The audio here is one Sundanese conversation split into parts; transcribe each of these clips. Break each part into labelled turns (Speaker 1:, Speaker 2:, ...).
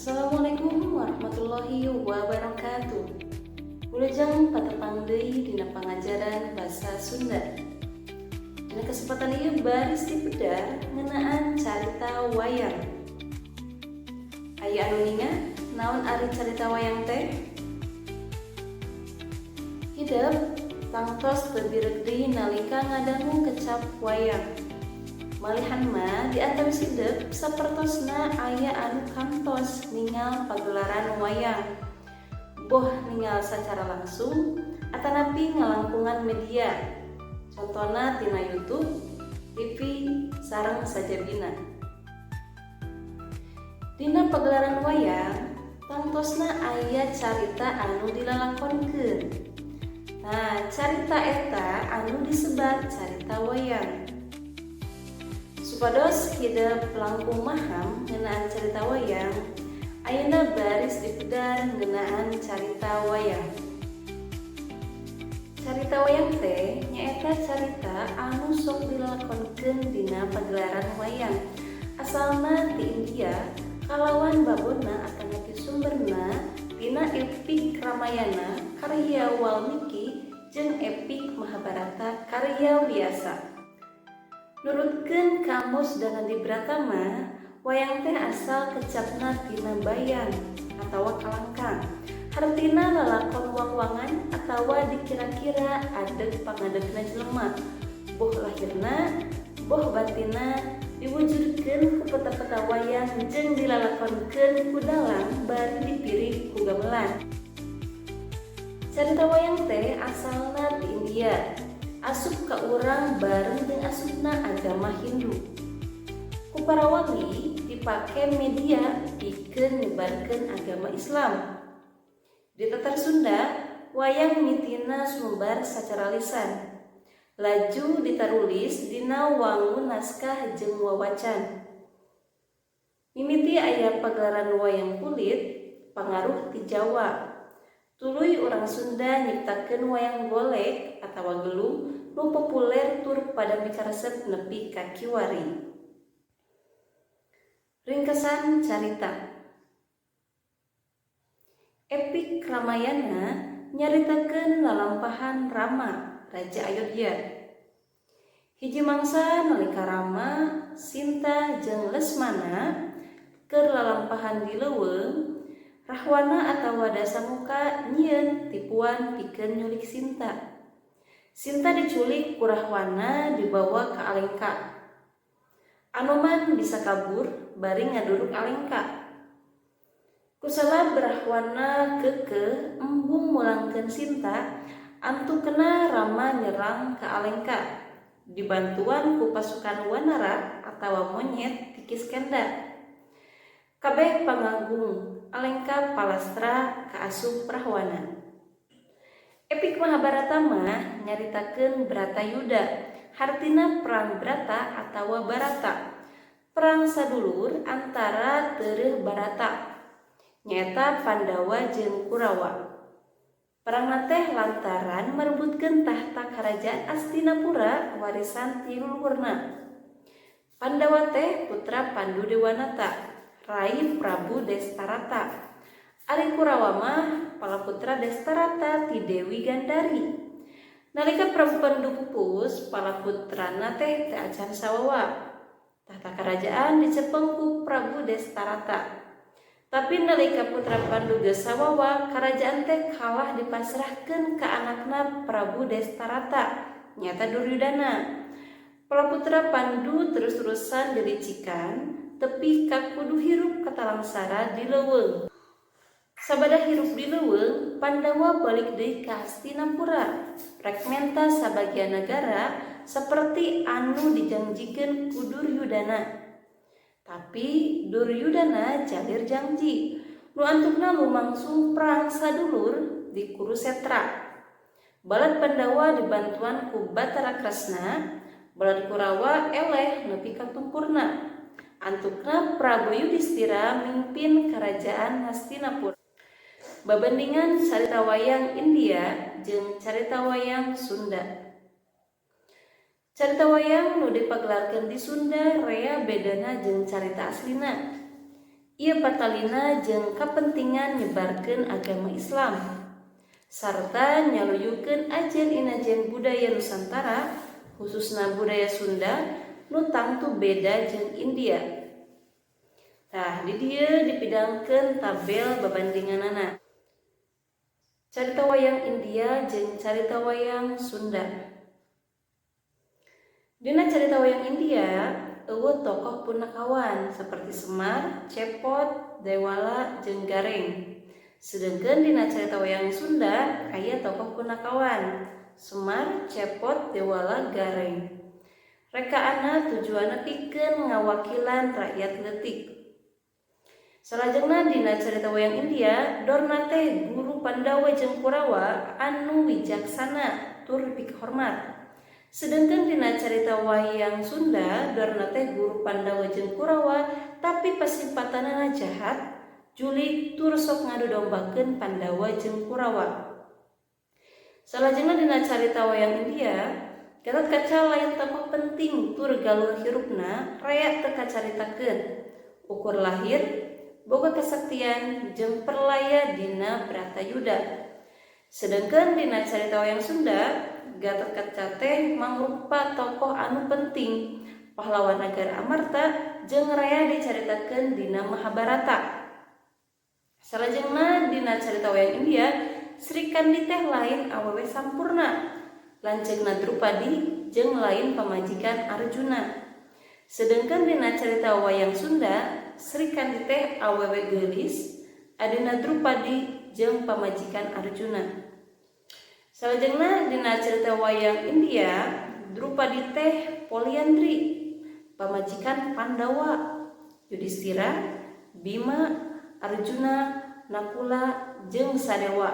Speaker 1: Assalamualaikum warahmatullahi wabarakatuh. Wilujeng patepang deui dina pangajaran basa Sunda. Dina kesempatan ieu baris dipedar ngeunaan carita wayang. Aya anu ninga naon ari carita wayang teh? Hidep tangtos teu bireg deui nalika ngadangu kecap wayang. Malihan mah di antawis hidep sapertosna aya anu kantos ningal pagelaran wayang. Boh ningal sacara langsung atanapi ngalangkungan media. Contona tina YouTube, TV, sareng sajabina. Dina pagelaran wayang tangtosna aya carita anu dilalakonkeun. Nah, carita eta anu disebat carita wayang. Supados hidep langkung maham ngeunaan carita wayang, ayeuna baris dipedar ngeunaan carita wayang. Carita wayang teh nyaeta carita anu sok dilalakonkeun dina pagelaran wayang. Asalna ti India, kalawan babonna atanapi sumberna tina epik Ramayana karya Walmiki jeung epik Mahabharata karya Wyasa. Nurutkeun Kamus Danandibratama, wayang teh asal kecapna tina bayang atawa kalangkang. Hartina lalakon wang-wangan atawa dikira-kira adeg pangadegna jelema. Boh lahirna, boh batinna diwujudkeun ku peta-peta wayang jeung dilalakonkeun ku dalang bari dipiring ku gamelan. Carita wayang teh asalna ti India, asup ka urang bareng jeung asupna agama Hindu. Ku para wali dipake media pikeun nyebarkeun agama Islam. Di Tatar Sunda, wayang mitina sumebar sacara lisan. Laju ditarulis dina wangun naskah jeung wawacan. Mimiti aya pagelaran wayang kulit, pangaruh ti Jawa. Tuluy urang Sunda nyiptakeun wayang golek atawa gelung nu populer tur pada mikaresep nepi ka kiwari. Ringkesan carita. Epik Ramayana nyaritakeun lalampahan Rama, Raja Ayodhya. Hiji mangsa nalika Rama, Sinta jeung Lesmana keur lalampahan di leuweung, Rahwana atawa Dasamuka nyieun tipuan pikeun nyulik Sinta. Sinta diculik ku Rahwana dibawa ka Alengka. Anoman bisa kabur bari ngaduruk Alengka. Kusabab Rahwana keukeuh embung mulangkeun Sinta, antukna Rama nyerang ka Alengka dibantuan ku pasukan wanara atawa monyet ti Kiskenda. Kabeh pangagung Alengka palastra kaasup Rahwana. Epik Mahabharata mah nyaritakeun Bratayuda, hartina perang Brata atawa Barata. Perang sadulur antara tereuh Barata, nyaeta Pandawa jeung Kurawa. Perangna teh lantaran merebutkeun tahta Karajaan Astinapura warisan ti luluhurna. Pandawa teh putra Pandu Dewanata, rai Prabu Destarata. Ari Kurawa mah palaputra Destarata ti Dewi Gandari. Nalika Prabu Pandu pupus, palaputrana teh teu acan sawawa. Tahta karajaan dicepeng ku Prabu Destarata. Tapi nalika putra Pandu geus sawawa, karajaan teh kalah dipasrahkeun ka anakna Prabu Destarata, nyaeta Duryudana. Palaputra Pandu terus-terusan dilicikan, tepi ka kudu hirup katalangsara di leuweung. Sabada hirup di leuweung, Pandawa balik deui ka Hastinapura. Rek menta sabagian nagara saperti anu dijangjikeun ku Duryudana. Tapi Duryudana jalir jangji, nu antukna lumangsung perang sadulur di Kurusetra. Balad Pandawa dibantuan ku Batara Kresna, balad Kurawa eleh nepi ka tumpurna. Antukna Prabu Yudistira mimpin Karajaan Hastinapura. Babandingan carita wayang India jeung carita wayang Sunda. Carita wayang nu dipagelarkeun di Sunda rea bedana jeung carita aslina. Ieu patalina jeung kapentingan nyebarkeun agama Islam sarta nyaluyukeun ajen-inajen budaya Nusantara, khususna budaya Sunda nu tangtu beda jeung India. Tah, di dieu dipidangkeun tabel babandinganana. Carita wayang India jeung carita wayang Sunda. Dina carita wayang India euweuh tokoh punakawan seperti Semar, Cepot, Dewala, jeung Gareng. Sedengkeun dina carita wayang Sunda aya tokoh punakawan Semar, Cepot, Dewala, Gareng. Rekaanna tujuanna pikeun ngawakilan rakyat leutik. Salajengna dina carita wayang India, Dorna teh guru Pandawa jeung Kurawa anu wijaksana tur dipikahormat. Sedengkeun dina carita wayang Sunda, Dorna teh guru Pandawa jeung Kurawa tapi pasipatanana jahat, julig tur sok ngadu dombakeun Pandawa jeung Kurawa. Salajengna dina carita wayang India, Gatotkaca lain tokoh penting tur galur hirupna rea teu kacaritakeun. Ukur lahir, boga kasaktian jeung perlaya dina Bratayuda. Sedengkeun dina carita wayang Sunda, Gatotkaca teh mangrupa tokoh anu penting, pahlawan nagara Amarta jeung rea dicaritakeun dina Mahabharata. Salajengna dina carita wayang India, Sri Kandi teh lain awewe sampurna, lanceukna Drupadi jeung lain pamajikan Arjuna. Sedengkeun dina carita wayang Sunda, Sri Kandi teh awewe geulis, adina Drupadi jeung pamajikan Arjuna. Salajengna dina carita wayang India, Drupadi teh poliandri, pamajikan Pandawa, Yudhistira, Bima, Arjuna, Nakula jeung Sadewa,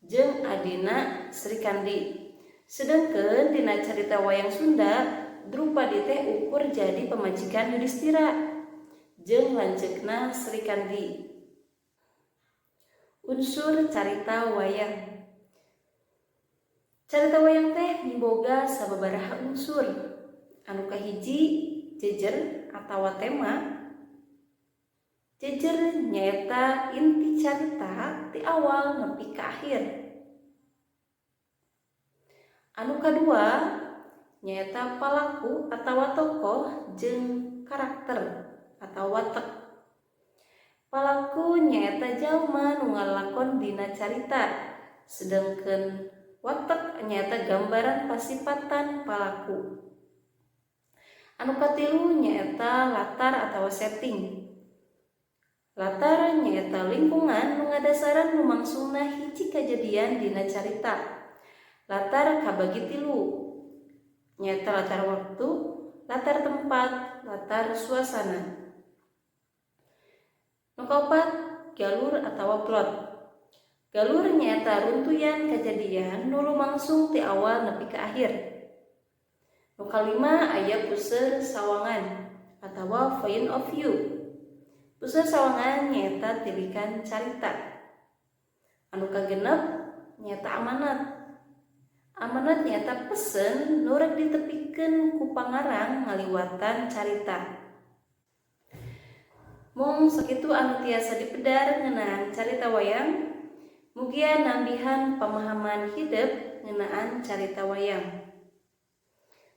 Speaker 1: jeung adina Sri Kandi. Sedengkeun dina carita wayang Sunda, Drupadi teh ukur jadi pamajikan Yudhistira jeung lanceukna Sri Kandi. Unsur carita wayang. Carita wayang teh miboga sababaraha unsur. Anu kahiji, jejer atawa tema. Jejer nyaeta inti carita ti awal nepi ka akhir. Anu kadua nyaeta palaku atawa tokoh jeung karakter atau watek. Palaku nyaeta jalma nu ngalakon dina carita, sedengkeun watek nyaeta gambaran pasipatan palaku. Anu katilu nyaeta latar atawa setting. Latar nyaeta lingkungan nu ngadasaran lumangsungna hiji kajadian dina carita. Latar kabagi tilu, nyaeta latar waktu, latar tempat, latar suasana. Nu kaopat, galur atawa plot. Galur nyaeta runtuyan kajadian nu lumangsung ti awal nepi ka akhir. Nu kalima aya puseur sawangan atawa point of view. Puseur sawangan nyaeta tilikan carita. Anu kagenep nyaeta amanat. Amanat nyaeta pesen nu rek ditepikeun ku pangarang ngaliwatan carita. Mung sakitu anu tiasa dipedar ngeunaan carita wayang. Mugia nambihan pemahaman hidep ngeunaan carita wayang.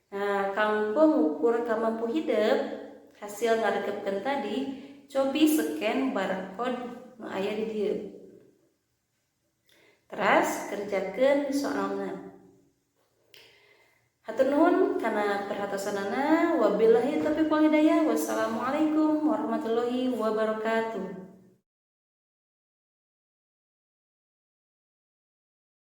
Speaker 1: Nah, kanggo ngukur kamampu hidep hasil ngarekepkeun tadi, cobi scan barcode nu aya di dieu. Teras kerjakeun soalna. Hatur nuhun kana perhatosanana. Wabillahi taufiq wal hidayah. Wassalamualaikum warahmatullahi wabarakatuh.